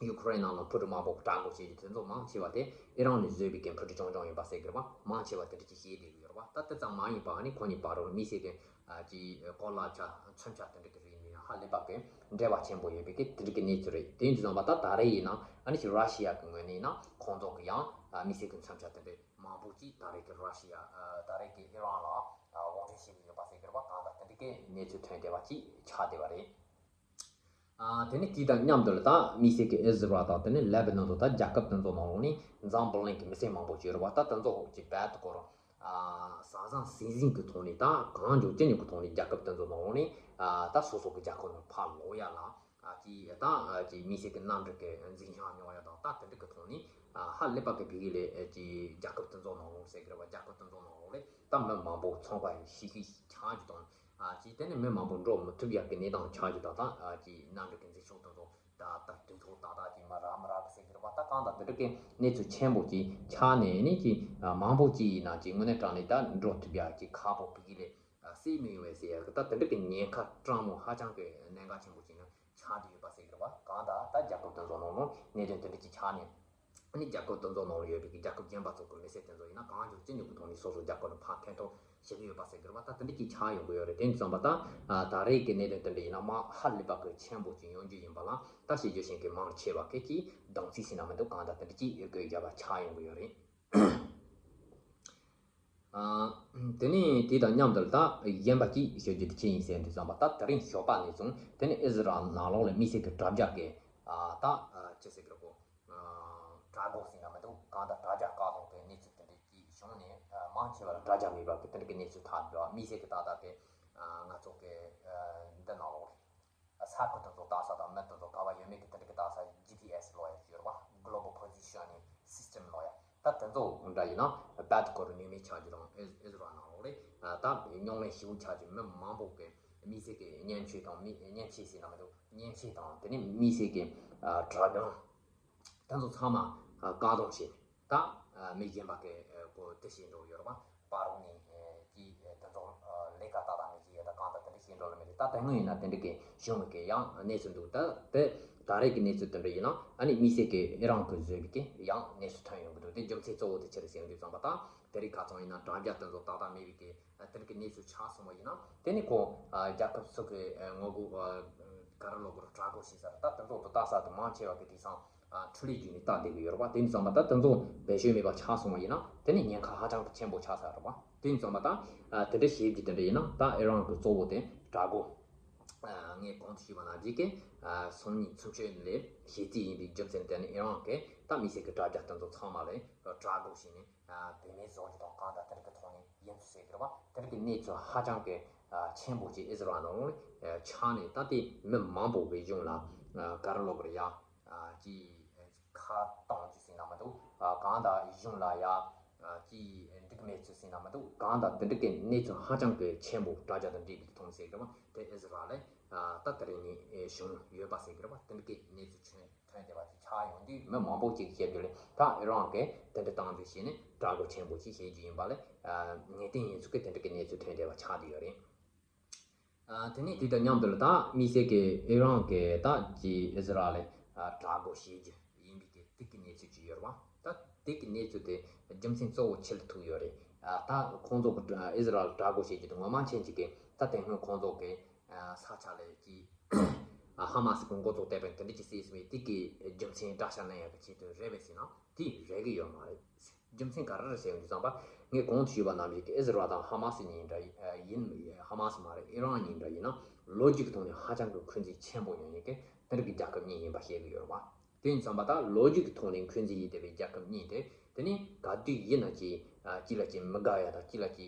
ཡུ་ཁུ་རེན་ནང་ལ་འཕུར་གྲུ་མང་པོ་བཀྲག་མགོ་བྱས་རྗེས་དེ་ཚོ་མང་ཆེ་བ་དེ་ཨི་རན་ནས་བཟོས་པའི་གི་འཕུར་གྲུ་རྐྱང་རྐྱང་ཡིན་པ་ཟེར་གི་རེད་བ། མང་ཆེ་བ་དེ་འདྲ་ཅིག་བཤད་བསྡད་གི་ཡོད་རེད་བ། ད་དེ་ཙམ་མ་ཡིན་པ་ཨ་ནི་ཁོ་གཉིས་བར་ལ་དམིགས་བསལ་གྱི་ཨ་ཅི་གོ་ལ་ཆ་མཚོན་ཆ་དེ་འདྲ་གི་རིགས་ནས་ཧ་ལས་པ་གི་འབྲེལ་བ་ཆེན་པོ་ཡོད་པའི་གི་དེ་འདྲ་གི་གནས་ཚུལ་རེད། དེ་ཡིན་དུས་ཙམ་པ་ད་ད་རེས་ཡིན་ན་ཨ་ནི་ཅིག་ར་ཤི་ཡ་གི་ངོས་ནས་ཡིན་ན་ཁོང་ཚོ་གི་ཡང་ཨ་དམིགས་བསལ་གྱི་མཚོན་ཆ་དེ་འདྲ་མང་པོ་ཅིག་ད་རེས་ཀྱི་ར་ཤི་ཡ་ཨ་ད་རེས་ཀྱི་ཨི་རན་ལ་ཨ་དབང་འཛིན་བྱེད་ཀྱི་ཡོད་པ་ཟེར་གི་རེད་བ། གང་ལྟར་དེ་འདྲ་གི་གནས་ཚུལ་ཐོན་བསྡད་པ་ཅིག་ཆགས་བསྡད་པ་རེད། ཨ་དེ་ནས་དེ་དང་མཉམ་དུ་ལ་ད་དམིགས་བསལ་གྱི་ཨི་ཟི་རལ་དང་དེ་ནས་ལེ་བྷ་ནོན་དང་ད་རྒྱལ་ཁབ་དེ་ཚོ་ནང་ལོགས་ནས་འཛམ་བུ་གླིང་གི་མི་སེར་མང་པོ་ཅིག་ཡོད་རེད་བ། ད་དེ་ཚོ་ཅིག་རྦད་དེ་སྐོར་ཨ་ཟང་ཟིང་ཟིང་ཟིང་གི་ཐོག་ནས་ད་གང་མགྱོགས་ཅི་མགྱོགས་ཀྱི་ཐོག་ནས་རྒྱལ་ཁབ་དེ་ཚོ་ནང་ལོགས་ནས་ཨ་ད་སོ་སོ་གི་རྒྱལ་ཁབ་ནང་ཕར་ལོག་ཡ་ལ། ཨ་ཅི་ད་ཨ་ཅི་དམིགས་བསལ་གྱི་གནམ་གྲུ་གི་འཛིན་བྱང་ཉོ་ཡ་དང་ད་དེ་འདྲ་གི་ཐོག་ནས་ཨ་ཧ་ལས་པ་གི་ཕ་གི་ལས་ཨ་ཅི་རྒྱལ་ཁབ་དེ་ཚོ་ནང་ལོགས་ཟེར་གི་རེད་བ། རྒྱལ་ཁབ་དེ་ཚོ་ནང་ལོགས་ལས་ད་མི་མང་པོ་ཚོང་པ་ཤི་ཤི་ཆགས་རྒྱུ་དང་། ཨ་ཅི་དེ་ནས་མི་མང་པོ་འགྲོ་མི་ཐུབ་ཡག་གི་གནས་སྟངས་ཆགས་རྒྱུ་དང་། ད་ཨ་ཅི་གནམ་གྲུ་གི་འཛིན་ཤོག་དེ་ཚོ་ད་ད་དུས་ཐོག་ཏག་ཏག་ཅིག་མ་རག་མ་རག་གི་ཟེར་གི་རེད་བ། ད་གང་ལྟར་དེ་འདྲ་གི་གནས་ཚུལ་ཆེན་པོ་ཅིག་ཆགས་ནས་ནི་ཅི་ཨ་མང་པོ་ཅིག་ཡིན་ན་ཅིག་དངོས་གནས་དྲང་གནས་ད་འགྲོ་ཐུབ་ཡག་ཅིག་ཁག་པོ་ཕ་གི་ལས་ཨ་སེལ་མི་ཡོང་བས་ཟེར་ཡག་གི་ད་དེ་འདྲ་གི་ཉེན་ཁ་སྤྲང་མོ་ཧ་ཅང་གི་གནད་འགག་ཆེན་པོ་ཅིག་ནི་ཆགས་བསྡད་ཡོད་པ་ཟེར་གི་རེད་བ། གང་ལྟར་ད་རྒྱལ་ཁབ་དེ་ཚོ་ནང་ལོགས་གནད་དོན་དེ་འདྲ་ཅིག་ཆགས་ནས། ཨ་ནི་རྒྱལ་ཁབ་དེ་ཚོ་ནང་ལ་ཡོད་པའི་རྒྱལ་ཁབ་གཞན་པ་ཚོ་གི་མི་སེར་དེ་ཚོ་ཡིན་ན་གང་མགྱོགས་ཅི་མགྱོགས་ཀྱི་ཐོག་ནས་སོ་སོའི་རྒྱལ་ཁབ་ནས་ཕར་ཐོན་ཐབས་བྱེད་ཀྱི་ཡོད་པ་ཟེར་གི་རེད་བ། ད་དེ་འདྲ་ཅིག་ཆགས་ཡོང་གི་ཡོད་རེད། དེ་ཙམ་པ་ད་ཨ་ད་རེས་ཀྱི་གནད་དོན་དེ་འདྲ་ཡིན་ན་མ་ཧ་ལས་པ་གི་ཆེན་པོ་ཅིག་ཡོང་རྒྱུ་ཡིན་པ་ལ་ད་བཤད་རྒྱུ་ཞིག་གི་མང་ཆེ་བ་གི་ཅིག་སྡང་ཚིག་ཟེར་ན་མི་འདུག་གང་ལྟར་དེ་འདྲ་ཅིག་ཡོད་དགོས་བྱ་བ་ཆགས་ཡོང་གི་ཡོད་རེད། ཨ་དེ་ནས་དེ་དང་མཉམ་དུ་ད་གཞན་པ་ཅིག་ཤོད་རྒྱུ་དེ་ཅི་ཡིན་ཟེར་དུས་ཙམ་པ་ད་དེ་རིང་ཞོགས་པ་ནས་བཟུང་དེ་ནས་ཨི་ཟི་རལ་ནང་ལོགས་ལ་དམིགས་བསལ་གྱི་དྲ་རྒྱ་གི་ཨ་ད་ཨ་ཅི་ཟེར་གི་རེད་གོ། ཨ་དྲག་རྒོལ་ཟེར་ན་མི་འདུག་གང་ལྟར་དྲ་རྒྱ་བཀག་སྡོམ་གྱི་གནས་ཚུལ་དེ་འདྲ་ཅིག་བྱུང་ནས་ཨ་མང་ཆེ་བ་ལ་དྲ་རྒྱ་མེད་པ་གི་དེ་འདྲ་གི་གནས་ཚུལ་ཐོན་འདུག་དམིགས་བསལ་གྱི་ད་ལྟ་དེ་ཨ་ང་ཚོ་གི་ཨ་འདི་ནང་ལོགས་རེད། ས་ཁུལ་དེ་ཚོ་ལྟ་ས་དང་མི་དེ་ཚོ་ག་བ་ཡོད་མེད་ཀྱི་དེ་འདྲ་གི་ལྟ་ས་ཇི་ཕི་ཨེ་སི་ལོ་ཡ་ཞུ་ར་བ་Global Positioning System ལོ་ཡ། ད་དེ་ཚོ་འདྲ་ཡིན་ན་རྦད་དེ་སྐོར་ནུས་མེད་ཆགས་རྒྱུ་དང་ཨི་ཨི་ཟི་རལ་ནང་ལོགས་རེད། ད་རྙོག་གླེང་ཞེ་པོ་ཆགས་རྒྱུ་མི་མང་པོ་གི་དམིགས་བསལ་གྱི་མཉེན་ཆས་དང་མི་མཉེན་ཆས་ཟེར་ན་མི་འདུག་མཉེན་ཆས་དང་དེ་ནས་དམིགས་བསལ་གྱི་དྲ་རྒྱ་དེ་ཚོ་ཚང་མ་བཀག་སྡོམ་བྱས་ནས། ད་མི་གཞན་པ་གི་གོ་དེ་བྱེད་འགྲོ་ཡོད་རེད་པ། པ་རོ་ནི་ཀྱི་དེ་ཚོ་ལས་ཀ་ཏག་ཏག་མི་བྱེད་ཡ་ད་གང་ལྟར་དེ་འདྲ་བྱེད་འགྲོ་ལ་མི་རེད། ད་དེ་སྔོན་ཡིན་ན་དེ་འདྲ་གི་བྱུང་མེད་གི་ཡང་གནས་ཚུལ་འདུག་ད་དེ་ད་རེས་ཀྱི་གནས་ཚུལ་དེ་འདྲ་ཡིན་ན་ཨ་ནི་དམིགས་བསལ་གྱི་ཨི་རན་གྱིས་བཟོས་པའི་གི་ཡང་གནས་ཚུལ་ཐོན་ཡོང་གི་འདུག་དེ་རྒྱུ་མཚན་གཙོ་བོ་དེ་ཆི་རེད་ཟེར་དུས་ཙམ་པ་ད་དེ་རིང་ཁ་སང་ཡིན་ན་དྲ་རྒྱ་དེ་ཚོ་ཏག་ཏག་མེད་པའི་གི་དེ་འདྲ་གི་གནས་ཚུལ་ཆགས་སོང་བ་ཡིན་ན་དེ་ནི་ཁོ་རྒྱལ་ཁབ་སོགས་ཀྱི་ངོ་རྒོལ་ག་རེ་ལོ་གོར་དྲག་རྒོལ་བྱེད་ས་རེད། ད་དེ་ཚོ་དུ་ལྟ་ས་དུ་མང་ཆེ་བ་གི་དེང་སང་ཨ་འཕྲུལ་ལས་བརྒྱུད་ནས་ལྟ་བསྡད་ཀྱི་ཡོད་རེད་པ། དེ་ཙམ་པ་ད་དེ་ཚོ་བེད་སྤྱོད་མེད་པ་ཆགས་སོང་བ་ཡིན་ན་དེ་ནི་ཉེན་ཁ་ཧ་ཅང་གི་ཆེན་པོ་ཆགས་ས་རེད་པ། དེ་ཙམ་པ་ད་ཨ་དེ་འདྲ་བྱེད་རྒྱུ་དེ་འདྲ་ཡིན་ན་ད་ཨི་རན་གྱི་གཙོ་བོ་དེ་དྲག་རྒོལ་ཨ་ངས་གོང་དུ་ཞུས་པ་ནང་བཞིན་གྱི་ཨ་སང་ཉིན་ཚུན་ཆད་ལས་གཞི་རྩའི་ཡིན་པའི་རྒྱུ་མཚན་དེ་ནི་ཨི་རན་གྱི་ད་དམིགས་བསལ་གྱི་དྲ་རྒྱ་དེ་ཚོ་ཚང་མ་ལས་དྲག་རྒོལ་བྱས་ནས་ཨ་བེད་མེད་བཟོ་རྒྱུ་དང་གང་ལྟར་དེ་འདྲ་གི་ཐོག་ནས་ཡིན་ཚུལ་ཟེར་གྱི་རེད་པ། དེ་འདྲ་གི་གནས་ཚུལ་ཧ་ཅང་གི་ཨ་ཆེན་པོ་ཅིག་ཨི་ཟི་རལ་ནང་ལོགས་ནས་ཨ་ཆགས་ནས་ད་ལྟའི་མི་མང་པོ་གི་གཞུང་ལ་ཨ་ག་རེ་ལབ་དགོས་རེད་ཡ། ཨ་ཅི་ཁ་གཏོང་རྒྱུ་ཟེར་ན་མི་འདུག་ཨ་གང་ལྟར་གཞུང་ལ་ཡ་ཨ་ཅི་འགྲིག་མེད་ཚུལ་ཟེར་ན་མི་འདུག་གང་ལྟར་དེ་འདྲ་གི་གནས་ཚུལ་ཧ་ཅང་གི་ཆེན་པོ་དྲ་རྒྱ་དང་འབྲེལ་བའི་ཐོག་ནས་ཟེར་གྱི་རེད་པ། དེ་ཨི་ཟི་རལ་ལ་ཨ་ད་དེ་རིང་ནས་ཨེ་བྱུང་ཡོད་པ་ཟེར་གྱི་རེད་པ། དེ་འདྲ་གི་གནས་ཚུལ་བྱུང་། ཐོན་བསྡད་པ་ཅིག་ཆགས་ཡོང་དུས་མི་མང་པོ་ཅིག་བཤད་རྒྱུ་ལས་ད་ཨི་རན་གྱིས་དེ་འདྲ་བཏང་འདུག་བྱས་ནས་དྲག་རྒོལ་ཆེན་པོ་ཅིག་བྱེད་རྒྱུ་ཡིན་པ་ལས་ངེས་གཏན་ཡིན་ཚུལ་གྱི་དེ་འདྲ་གི་གནས་ཚུལ་ཐོན་བསྡད་པ་ཆགས་བསྡད་ཡོད་རེད། ཨ་དེ་ནས་དེ་དང་མཉམ་དུ་ལ་ད་དམིགས་བསལ་གྱི་ཨི་རན་གྱིས་ད་ཀྱི་ཨི་ཟི་རལ་ལ་དྲག་རྒོལ་བྱེད་རྒྱུ་ཡིན་པའི་གི་དེ་གི་གནས་ཚུལ་ཅིག་ཡོད་རེད་བ། ད་དེ་གི་གནས་ཚུལ་དེ་རྒྱུ་མཚན་གཙོ་བོ་ཆི་ལ་ཐུག་ཡོད་རེད། ཨ་ད་ཁོང་ཚོ་གི་ཨི་ཟི་རལ་དྲག་རྒོལ་བྱེད་རྒྱུ་དེ་ངོ་མ་མཁྱེན་ཅིག་གི་ད་དེ་སྔོན་ཁོང་ཚོ་གི་ས་ཆ་ལ་ཀྱི་ཧ་མ་སི་གི་འགོ་ཚུགས་བསྡད་པའི་དེ་འདྲ་ཅིག་སྲིད་སོང་བས་དེ་གི་རྒྱུ་མཚན་དགྲ་ཤ་ལེན་ཡག་གི་ཆེད་དུ་རེད་པས་ཟེར་ན་དེ་རེད་གི་ཡོད་མ་རེད། རྒྱུ་མཚན་ག་རེ་རེད་ཟེར་ཡོང་དུས་ཙམ་པ་ངས་གོང་དུ་ཞུས་པ་ནང་བཞིན་གི་ཨི་ཟི་རལ་དང་ཧ་མ་སི་གཉིས་འདྲ་ཡིན། ཧ་མ་སི་མ་རེད། ཨི་རན་གཉིས་འདྲ་ཡིན་ན་ལོ་རྒྱུས་ཀྱི་ཐོག་ནས་ཧ་ཅང་གི་འཁོན་འཛིན་ཆེན་པོ་ཡོང་ཡིན་གི་དེ་འདྲ་གི་རྒྱལ་ཁབ་གཉིས་ཡིན་པ་ཤེས་གི་ཡོད་རེད་བ། དེ་ཡིན་ཙམ་པ་ད་ལོ་རྒྱུས་ཀྱི་ཐོག་ནས་འཁོན་འཛིན་ཡིན་བསྡད་པའི་རྒྱལ་ཁབ་གཉིས་དེ་དེ་ནི་ག་དུས་ཡིན་ན་ཅི་ཅི་ལ་ཅི་མི་དགའ་ཡ་དང་ཅི་ལ་ཅི་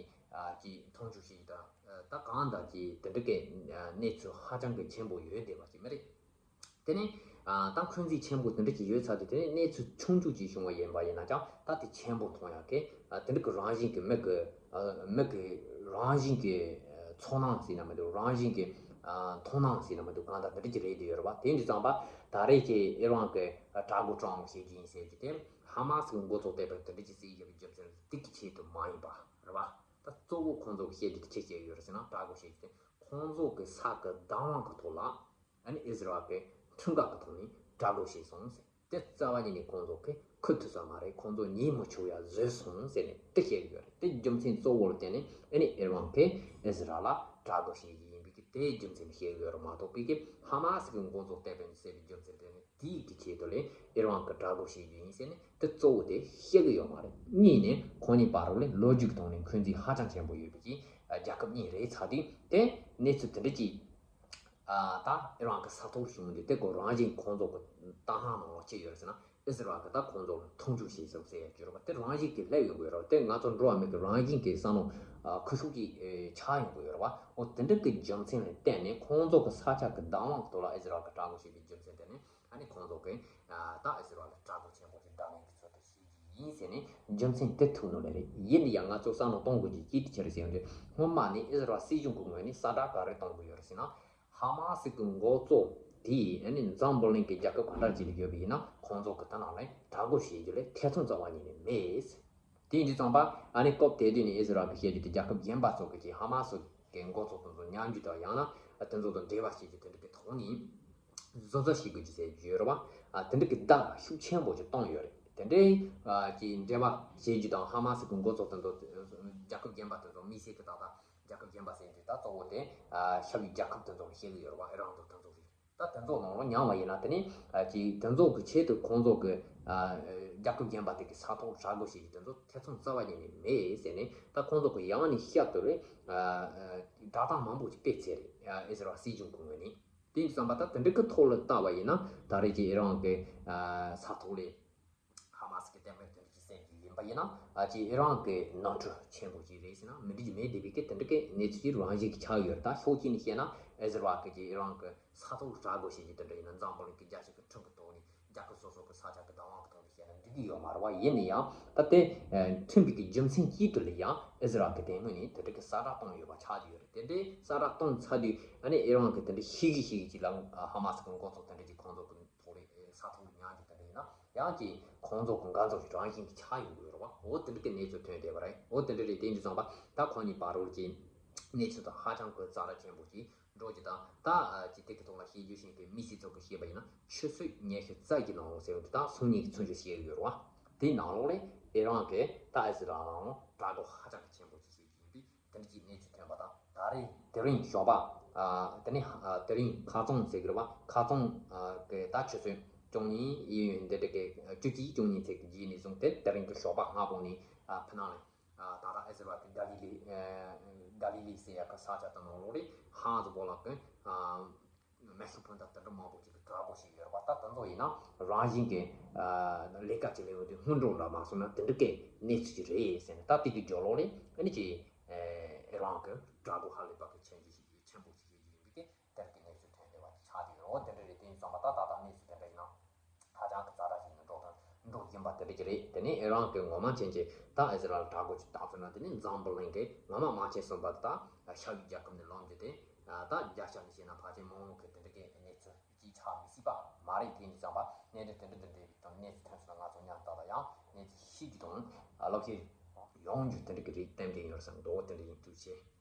ཅི་མཐོང་ཆུང་བྱེད་ཡ་དང་ད་གང་དང་ཅི་དེ་འདྲ་གི་གནས་ཚུལ་ཧ་ཅང་གི་ཆེན་པོ་ཡོད་བསྡད་པ་ཅིག་མ་རེད། དེ་ནི་ ཨ་ད་འཁོན་འཛིན་ཆེན་པོ་དེ་འདྲ་ཅིག་ཡོད་ཚར་དུས་དེ་ནས་གནས་ཚུལ་ཆུང་ཆུང་ཅིག་བྱུང་བ་ཡིན་པ་ཡིན་ན་ཀྱང་ད་དེ་ཆེན་པོ་མཐོང་ཡག་གི་ཨ་དེ་འདྲ་གི་རང་བཞིན་གྱི་མི་གི་ཨ་མི་གི་རང་བཞིན་གྱི་ཨ་ཚོར་སྣང་ཟེར་ན་མི་འདུག་རང་བཞིན་གྱི་ཨ་མཐོང་སྣང་ཟེར་ན་མི་འདུག་གང་ལྟར་དེ་འདྲ་ཅིག་རེད་དེ་ཡོད་རེད་པ། དེ་འདྲ་ཙམ་པ་ད་རེས་ཀྱི་ཨི་རན་གྱི་དྲག་རྒོལ་སྤྲང་བོ་བྱེད་རྒྱུ་ཡིན་ཟེར་རྒྱུ་དེ་ཧ་མ་སི་གི་འགོ་བཙུགས་བསྡད་པའི་དེ་འདྲ་ཅིག་ཟེར་རྒྱུ་གི་རྒྱུ་མཚན་དེ་གི་ཆེད་དུ་མ་ཡིན་པ་རེད་པ། ད་གཙོ་བོ་ཁོང་ཚོ་གི་བཤད་རྒྱུ་དེ་ཆེ་བཤད་ཡོད་རེད་ཟེར་ན་དྲག་རྒོལ་བྱེད་རྒྱུ་དེ་ཁོང་ཚོ་གི་ས་གི་བདག་དབང་གི་ཐོག་ལ། ཨ་ནི་ཨི་ཟི་རལ་གྱི་ཁྲིམས་འགལ་གྱི་ཐོག་ནས་དྲག་རྒོལ་བྱས་སོང་ཟེར། དེ་རྩ་བ་ཉིད་ནས་ཁོང་ཚོ་གིས་ཁུར་ཐུབ་ས་མ་རེད། ཁོང་ཚོ་ཉན་མི་ཆོག་ཡ་བཟོས་སོང་ཟེར་ནས་དེ་བཤད་ཀྱི་ཡོད་རེད། དེ་རྒྱུ་མཚན་གཙོ་བོ་ལ་བརྟེན་ནས་ཨ་ནི་ཨི་རན་གྱིས་ཨི་ཟི་རལ་ལ་དྲག་རྒོལ་བྱེད་ཀྱི་ཡིན་པའི་གི་དེའི་རྒྱུ་མཚན་བཤད་ཀྱི་ཡོད་རེད་མ་གཏོགས་པའི་གི་ཧ་མ་སི་གི་འགོ་ཚུགས་བསྡད་པ་ཡིན་ཟེར་བའི་རྒྱུ་མཚན་དེ་ནི་དེའི་གི་ཆེད་དུ་ལས་ཨི་རན་གྱིས་དྲག་རྒོལ་བྱེད་རྒྱུ་ཡིན་ཟེར་ནས་དེ་གཙོ་བོ་དེ་བཤད་ཀྱི་ཡོད་མ་རེད། གཉིས་ནས་ཁོང་གཉིས་བར་ལ་ལོ་རྒྱུས་ཀྱི་ཐོག་ནས་འཁོན་འཛིན་ཧ་ཅང་ཆེན་པོ་ཡོད་པའི་གི་རྒྱལ་ཁབ་གཉིས་རེད་ཚར་དུས་དེ་གནས་ཚུལ་དེ་འདྲ་ཅིག་ཨ་ད་ཨི་རན་གྱི་ས་ཐོག་བྱུང་དུས་དེ་ཁོ་རང་བཞིན་ཁོང་ཚོ་གི་ལྟ་སྣང་ནང་ལ་ཅི་ཡོད་ཟེར་ན་ཨི་ཟི་རལ་གྱིས་ད་ཁོང་ཚོ་ལ་མཐོང་ཆུང་བྱས་སོང་ཟེར་ཡ་ཅིག་ཡོད་རེད་པ། དེ་རང་བཞིན་གྱིས་སླེབས་ཡོང་གི་ཡོད་རེད་པ། དེ་ང་ཚོ་འགྲོ་བ་མི་གི་རང་བཞིན་གྱི་བསམ་བློ་ཨ་ཁུ་ཤུགས་ཀྱིས་ཨེ་ཆགས་ཡོང་གི་ཡོད་རེད་པ། འོ་དེ་འདྲ་གི་རྒྱུ་མཚན་ལ་བརྟེན་ནས་ཁོང་ཚོ་གི་ས་ཆ་གི་བདག་དབང་གི་ཐོག་ལ་ཨི་ཟི་རལ་གྱིས་དྲག་རྒོལ་བྱས་པའི་རྒྱུ་མཚན་དེ་ནི་ཨ་ནི་ཁོང་ཚོ་གིས་ཨ་ད་ཨི་ཟི་རལ་ལ་དྲག་རྒོལ་ཆེན་པོ་ཞིག་བསྒྲགས་མིན་གྱི་ཚུལ་དུ་བཤད་ཀྱི་ཡིན་ཟེར་ནས་རྒྱུ་མཚན་དེ་ཐུག་ནོ་ལས་རེད། ཡིན་ན་ཡང་ང་ཚོ་བསམ་བློ་གཏོང་དགོས་ཀྱི་ཅི་ཐུག་ཆེ་རེད་ཟེར་ཡོང་དུས་སྔོན་མ་ནས་ཨི་ཟི་རལ་སྲིད་གཞུང་གི་ངོས་ནས་གསལ་བསྒྲགས་ག་རེ་གཏོང་གི་ཡོད་རེད་ཟེར་ན། ཧ་མ་སི་གི་འགོ་གཙོ་དེས་ཨ་ནི་འཛམ་བུ་གླིང་གི་རྒྱལ་ཁབ་ག་འདྲ་ཅིག་ལ་ཡོད་པ་ཡིན་ན་ཁོང་ཚོ་གི་དེ་ནང་ལ་དྲག་རྒོལ་བྱེད་རྒྱུ་ལས་ཐེ་ཚོམ་རྩ་བ་ཉིད་ནས་མེད། དེ་ཡིན་དུས་ཙམ་པ་ཨ་ནི་སྐབས་དེ་དུས་ནས་ཨི་ཟི་རལ་གྱི་བཤད་རྒྱུ་དེ་རྒྱལ་ཁབ་གཞན་པ་ཚོ་གི་ཅིག་ཧ་མ་སི་གི་འགོ་གཙོ་དེ་ཚོ་མཉམ་འཇུག་དང་ཡང་ན་དེ་ཚོ་དང་འབྲེལ་བ་བྱེད་རྒྱུ་དེ་འདྲ་གི་ཐོག་ནས་བཟོ་བཟོ་བྱེད་དགོས་ཀྱི་ཟེར་རྒྱུ་ཡོད་རེད་བ། ཨ་དེ་འདྲ་གི་བརྡ་ཤུགས་ཆེན་པོ་ཅིག་བཏང་ཡོད་རེད། དེ་འདྲའི་ཨ་ཅིག་འབྲེལ་བ་བྱེད་རྒྱུ་དང་ཧ་མ་སི་གི་འགོ་གཙོ་དེ་ཚོ་རྒྱལ་ཁབ་གཞན་པ་དེ་ཚོ་དམིགས་བསལ་གྱི་ད་ལྟ་རྒྱལ་ཁབ་གཞན་པ་ཟེར་རྒྱུ་ད་གཙོ་བོ་དེ་ཨ་ཤར་ཡུལ་རྒྱལ་ཁབ་དེ་ཚོ་ལ་བཤད་གི་ཡོད་རེད་བ། ཨི་རན་དང་དེ་ཚོ་རེད། ད་དེ་ཚོ་ནང་ལ་མཉམ་པ་ཡིན་ན་དེ་ནི་ཨ་ཅིག་དེ་ཚོ་གི་ཆེད་དུ་ཁོང་ཚོ་གི་ཨ་རྒྱལ་ཁབ་གཞན་པ་དེ་གི་ས་ཐོག་དྲག་རྒོལ་བྱེད་རྒྱུ་དེ་ཚོ་ཐེ་ཚོམ་རྩ་བ་ཉིད་ནས་མེད་ཟེར་ནས་ད་ཁོང་ཚོ་གི་ཡང་ནས་བསྐྱར་དུ་རེད་ཨ་ཨ་བསྒྲགས་གཏམ་མང་པོ་ཅིག་སྤེལ་ཚར་རེད། ཨ་ཨི་ཟི་རལ་སྲིད་གཞུང་གི་ངོས་ནས། དེ་ཡིན་དུས་ཙམ་པ་ད་དེ་འདྲ་གི་ཐོག་ལ་བལྟས་པ་ཡིན་ན་ད་རེས་ཀྱི་ཨི་རན་གྱི་ཨ་ས་ཐོག་ལ་ཧ་མ་སི་གི་ལྟད་མོ་དེ་འདྲ་ཅིག་བསད་རྒྱུ་ཡིན་པ་ཡིན་ན་ཨ་ཅིག་ཨི་རན་གྱི་ནོར་འཁྲུལ་ཆེན་པོ་ཅིག་རེད་ཟེར་ན་མི་འགྲིག་རྒྱུ་མེད་བསྡད་པའི་གི་དེ་འདྲ་གི་གནས་ཚུལ་ཅིག་རང་བཞིན་གྱིས་ཆགས་ཡོད་རེད། ད་ཕྱོགས་གཅིག་ནས་བཤད་ན་ཨི་ཟི་རལ་གྱིས་ཀྱི་ཨི་རན་གྱི་ས་ཐོག་དྲག་རྒོལ་བྱེད་རྒྱུ་དེ་འདྲ་ཡིན་ན་འཛམ་བུ་གླིང་གི་རྒྱལ་སྤྱི་གི་ཁྲིམས་ཀྱི་ཐོག་ནས་རྒྱལ་ཁབ་སོ་སོ་གི་ས་ཆ་གི་བདག་དབང་གི་ཐོག་ནས་བཤད་ན་འགྲིག་གི་ཡོད་མ་རེད་བ། ཡིན་ན་ཡང་ད་དེ་ཨ་མཐུན་པའི་གི་རྒྱུ་མཚན་གཅིག་ཏུ་ལ་ཡང་ཨི་ཟི་རལ་གྱི་དེ་སྔོན་ནས་དེ་འདྲ་གི་གསལ་བསྒྲགས་བཏང་ཡོད་པ་ཆགས་ཀྱི་ཡོད་རེད། དེ་འདྲའི་གསལ་བསྒྲགས་བཏང་ཚར་དུས་ཨ་ནི་ཨི་རན་གྱི་དེ་འདྲ་ཤིག་གི་ཤིག་གི་ཅིག་ལ་ཧ་མ་སི་གི་འགོ་ཚོགས་དེ་འདྲ་ཅིག་ཁོང་ཚོ་གི་ཐོག་ལ་ས་ཐོག་ལ་མྱངས་རྒྱུ་དེ་འདྲ་ཡིན་ན་ཡང་ཅིག་ཁོང་ཚོ་གི་འགན་ཚོགས་ཀྱི་རང་བཞིན་གྱི་ཆགས་ཡོང་གི་ཡོད་རེད་བ། འོ་དེ་འདྲ་གི་གནས་ཚུལ་ཐོན་བསྡད་པ་རེད། འོ་དེ་འདྲ་རེད། དེ་ཡིན་དུས་ཙམ་པ་ད་ཁོང་གཉིས་བར་རོལ་གྱི་གནས་ཚུལ་དང་ཧ་ཅང་གི་རྩ་ར་ཆེན་པོ་ཅིག་འགྲོ་རྒྱུ་དང་ད་ཅིག་དེ་གི་ཐོག་ལ་ཤེས་རྒྱུ་ཤེས་མཁན་མི་སེར་ཚོ་གི་བཤད་པ་ཡིན་ན་ཆུ་ཚོད་ཉི་ཤུ་རྩ་གཅིག་ནང་ལོགས་ཟེར་བ་དེ་དང་སང་ཉིན་གྱི་ཚུན་ཆད་བཤད་ཡོད་རེད་བ། དེའི་ནང་ལོགས་ལ་ཨི་རན་གྱིས་ད་ཨི་ཟི་རལ་ནང་ལ་དྲག་རྒོལ་ཧ་ཅང་གི་ཆེན་པོ་ཅིག་བྱེད་ཀྱི་ཡིན་པས། དེ་འདྲ་ཅིག་གནས་ཚུལ་ཐོན་པ་དང་ད་རེས་དེ་རིང་ཞོགས་པ་ཨ་དེ་ནས་ཨ་དེ་རིང་ཁ་རྩང་ཟེར་གི་རེད་བ། ཁ་རྩང་ཨ་གི་ད་ཆུ་ཚོད་བཅུ་གཉིས་ཡིན་ཡོད་འདི་འདྲ་གི་བཅུ་གཅིག་བཅུ་གཉིས་ཚེས་ཀྱི་རྗེས་ནས་བཟུང་སྟེ་དེ་རིང་གི་ཞོགས་པ་སྔ་པོ་ནས་ཨ་ཕི་ནང་ལ་ཨ་ད་ལྟ་ཨི་ཟི་རལ་གི་ག་ལི་ལི་ཨ་ག་ལི་ལི་ཟེར་ཡ་གི་ས་ཆ་དེ་ནང་ལོགས་ལ་ཧང་ཟི་བོ་ལགས་ཀྱིས་ཨ་མེ་ཤུགས་འཕུར་མདའ་དེ་འདྲ་མང་པོ་ཅིག་གི་དྲག་པོ་ཞིག་ཡོད་རེད་པ། ད་དེ་ཚོ་ཡིན་ན་རང་བཞིན་གྱི་ཨ་ལས་ཀ་ཅིག་ལས་འོས་དུས་སྔོན་འགྲོ་འདྲ་མ་སོང་ན་དེ་འདྲ་གི་གནས་ཚུལ་ཅིག་རེད་ཟེར་ནས་ད་དེ་གི་རྒྱབ་ལོགས་ལ་ཨ་ནི་ཅིག་ཨེ་རང་གི་དྲག་པོ་ཧ་ལས་པ་གི་ཆེན་རྒྱུ་ཞིག་ཡོད་ཆེན་པོ་ཞིག་ཡོད་ཀྱི་ཡིན་པའི་གི་དེར་གི་གནས་ཚུལ་ཐོན་བསྡད་པ་ཆགས་ཀྱི་ཡོད། དེ་འདྲ་རེད། དེ་ཡིན་ཙང་མ་ད་ད་ལྟ་གནས་ཚུལ་དེ་འདྲ་ཡིན་ན་ཧ་ཅང་གི་ཛ་དྲག་ཞིག་ནས་འགྲོ་དང་འགྲོ་བཞིན་པ་དེ་འདྲ་ཅིག་རེད། དེ་ནས་ཨི་རན་གི་ངོ་མ་ཅན་གྱི་ད་ཨི་ཟི་རལ་དྲག་རྒོལ་ཅིག་བཏང་ཚར་ན་དེ་ནས་འཛམ་བུ་གླིང་གི་ངོ་མ་མ་ཆེན་གསུམ་པ་ད་ཤར་ཡུལ་རྒྱལ་ཁབ་ནས་ལངས་རྒྱུ་དེ་ད་རྒྱལ་ཤ་ནས་བཤད་ན་ཕལ་ཆེར་མང་བོ་གི་དེ་འདྲ་གི་གནས་ཚུལ་ཅིག་ཆགས་མི་སྲིད་པ་མ་རེད། དེ་ཡིན་ཙང་པ་གནད་དོན་དེ་འདྲ་དེ་འདྲ་རེད་དང་གནས་ཚུལ་ཐོན་སོང་ན་ང་ཚོ་མཉམ་དུ་ད་ལྟ་ཡང་གནས་ཚུལ་ཤེས་རྒྱུ་དང་ལབ་ཤེས་ཡོང་རྒྱུ་དེ་འདྲ་གི་རེད། ཏན་ཏན་ཡོད་བསམ་འདུག་དེ་འདྲ་ཡིན། ཐུགས་རྗེ་ཆེ།